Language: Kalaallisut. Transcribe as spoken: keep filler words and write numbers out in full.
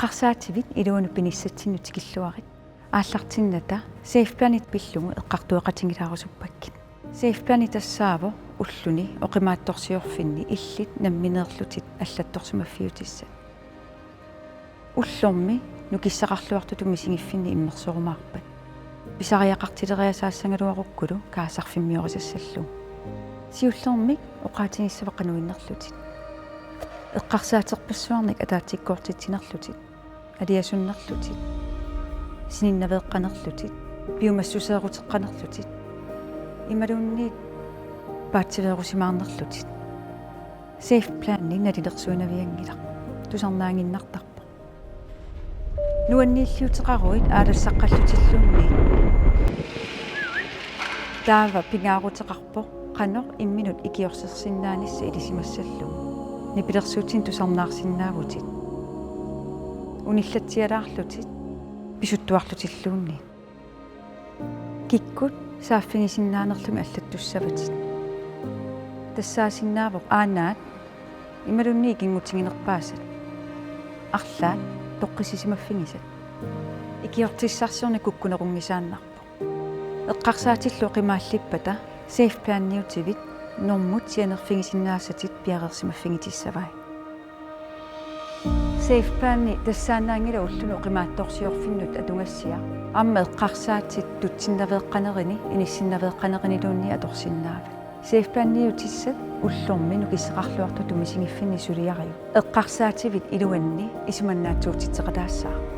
Eqqarsaativit iluanut pinissatsinnut tikilluarit. Aallartinnata SafePlanit pillugu eqqartueqatigilaarusuppakkit. SafePlani tassaavoq ulluni oqimaatsorsiorfinni illit nammineerlutit allattorsimaffiutissat. Ullormi nukissaqarluartutut misigiffinni immersorumaarpat. Pisariaqartileriasaassagaluarukkulu kaasarfimmiorisassallugu. Siullermik oqaatigissavit qanoq innerlutit. Eqqarsaaterpassuarnik ataatsikkoortitsinerlutit, aliasunnerlutit, sininnaveeqqanerlutit, piumassuseeruteqqanerlutit, imaluunniit paatsiveerusimaarnerlutit. SafePlani nalilersuinavianngilaq. Tusarnaaginnartarpoq. Nuanniilliuteqaruit aalassaqqallutilluunniit. Taava pingaaruteqarpoq qanoq imminut ikiorsersinnaanissat ilisimassallugu. Nipilersuutinut tusarnaarsinnaavutit. Unillatsialaarlutit, pisuttuarlutilluunniit. Kikkut saaffigisinnaanerlugit allattussavatit. Tassaasinnaavoq aanaat imaluunniit ikinngutiginerpaasat. Arlaat toqqissisimaffigisat. Ikiortissarsiorneq kukkunerunngisaannarpoq. Eqqarsaatillu oqimaallippata SafePlaniutivit normut sianerfigisinnaasatit piareersimaffigitissavai. SafePlani tassaannaanngilaq ulluni oqimaatsorsiorfinnut atugassiaq. Aamma eqqarsaatit tutsinnaveeqqanerini, inissinnaveeqqaneriniluunniit atorsinnaavat. SafePlaniutissat ullormi nukissaqarluartutut misigiffinni suliariuk. Eqqarsaativit iluanni isumannaatsuutitseqataassaaq.